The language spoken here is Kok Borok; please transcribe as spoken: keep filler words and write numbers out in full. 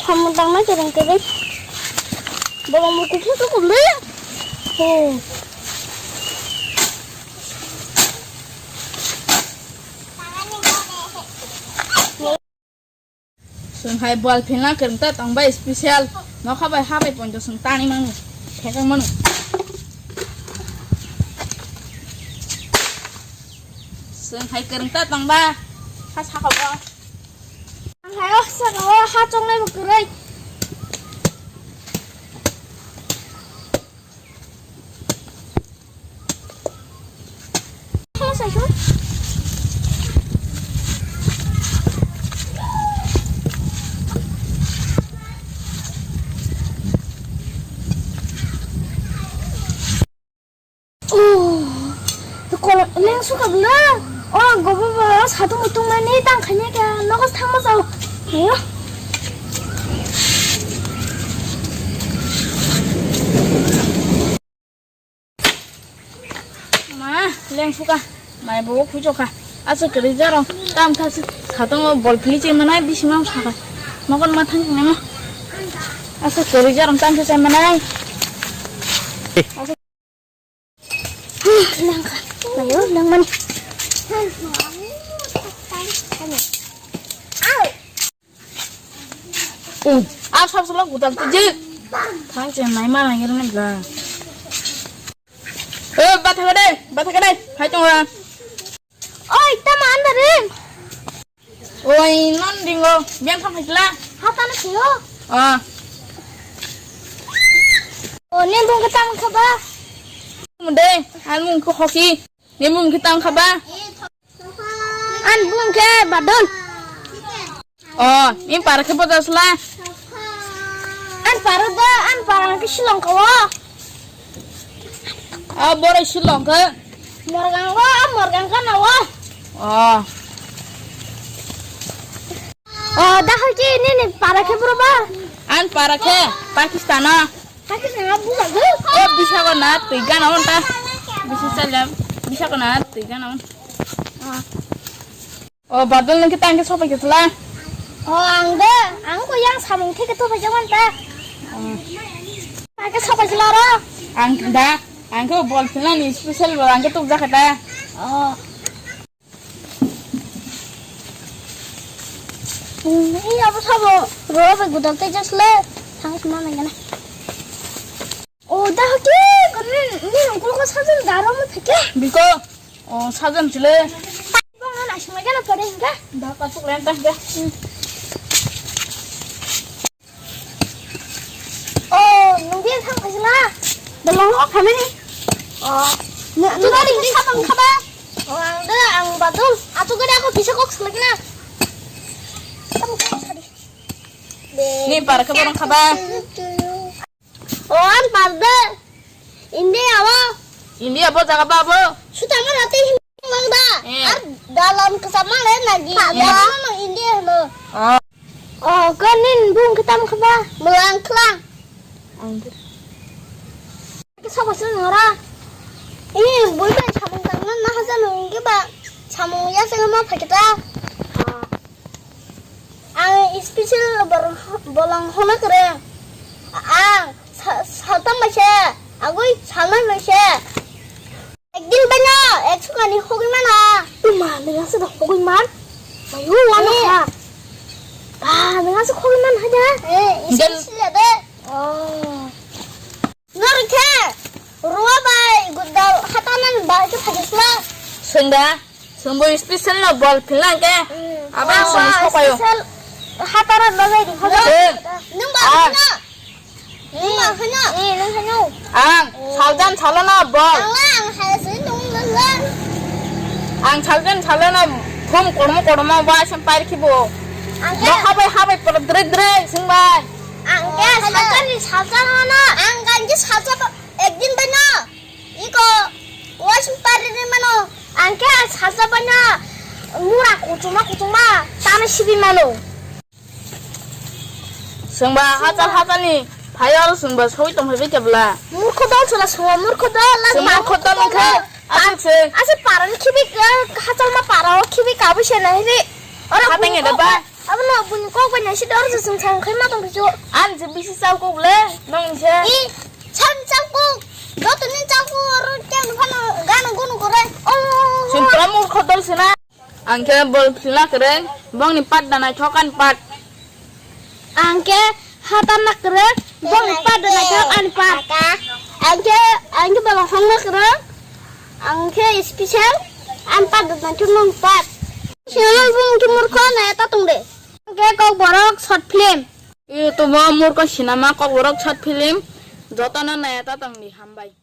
Samung tangna kereng kereng. Bolong mo kuphur to kumle. He. Chwng hai bol philna kwrwng ta tong bai special. Nokha bai ha bai ponjo chwng tani manu. Thekang manu. Chwng hai kwrwng ta tong ba. Ha sakha ba. Ang hai o saka o ha chongnai bo kwrwi. Oh, kolok leng suka bela. Oh, gobo bo satu mutung mani tang khanya kya nogo thang ma jao. Ayo. Ma, leng suka. Mai bo phujo kha. Asa kari jarong. Tam thasi. Khatong bol phili che manai bisi ma saka. Nokon ma thang ma. Asa kari jarong tam thasi manai. Nangkha. Ayo, nangmani. Oh, ah, sab sab gutal tu je. Thang chen nai ma nang nang ga. Eh, batha kade, batha kade. Phai tong ha. Oi, tama andar ring. Oi, non ringo, biang kha phaisla. Hatana sio. Ah. O, nen bung khe tang kha ba? Munde, an mung khe hoki. Nen bung khe tang kha ba? An bung khe badon. O, in para khe bojasla. An para da, an para khe silong kha o. A borok si longkha. Morgang o, a morgang ka na o. O. O, da hoi ki nini para khe bro ba? An para khe Pakistan o. Pakistan o buga go. O bisa ko na twi gana on ta. Bisa salam. Bisa ko na twi gana on. O. O, badal nang kita angke sopai ke sela. O, ang de, ang ko yang samung theke to bai jawan ta. Angke sopai sela ro. Ang da, angke bol philna ni special bol angke tuk jakha ta. O. Ini apa sabo? Ro bai gudal te jasle. Thang sima nang kana. O, da hoki, ko ni, ni nungkul ko sajal daro mo theke. Biko. O, sajan chile. Bang na sima gana pare hinga. Da ka tuk len ta ga. O, nungbi thang ka sila. Da long ho family. O, na, na, na, ni sa bang khaba. O, ang da, ang badul. Atu gada ako bisa kok selagi na. Ni para ka barang khaba. O, an parda. India o. India bo jaga ba bo. Suta ma rati hin mang da. Eh. Ar dalam kesama le nagi. Eh. Dalam mang India no. Oh. O, ko nin bung ketam keba. Melang kelang. Anggur. Ke sabo sun ngora. Eh, boy bai samung tangna na haja nungge ba. Samung ya sing ma phakita. Ah. Ang special bor-, bolong hono kwrwng. Ang sa-, saltam bai se, agwi salnai bai se. Ekdin baino, ek sukani hogwi mano. Tuma, nang aswk da hogwi man? Mayu, wano eh. Kha. Ah, nang aswk hogwi man hai da? Eh, special de. Oh. Nor khe ruwa bai gudal hatanan bai khe phajasla. Sengda, sengbo special no bol philna khe. Hmm. Abang sengbo sopayo. Special hatara no jai di. Seng. Nung ba phina. Nung ba phina. Eh, nung phina. Ang saljan salana bol. Ang ang hai sui nung nung nung. Ang saljan salana thum kormo kormo ba sem pair khibo. Ang khe. Bo habai habai por dre dre sing bai. Ang khe salsa ni salsa no. Ang ganji salsa ekdin bai no. Iko wash pari ni mano. Ang khe salsa bai no. Mura kuchuma kuchuma tani sibi mano. Sengba hachal hachal ni phayal sengba soi tong phai kebla. Murkho dol sala sengba murkho dol. Sengba murkho dol khe asik se. Asik paran khibi hachal ma para o khibi kabu se nai ri. Ora hateng ede ba. Abono buini kok bai naisi dor se sung sang khai ma tong khe. Ang je bisi chau kok le, nong je. I, cham chau kok. Joto ni chau kok oro keng phano gano gono kore. Oh. Sum pura murkho dol sina. Ang khe bol khilna kwrwng, bongni pat da naithok ani pat. Ang khe hata na kwrwng, bongni pat da naithok ani pat. Ang khe, ang khe bala hong na kwrwng, ang khe special, ani pat da naithok nong pat. Sino bung khe murkho na eta tong de. Ang khe kok borok short film. E to bo murkho sinama kok borok short film, jotono naya ta tong di hambai.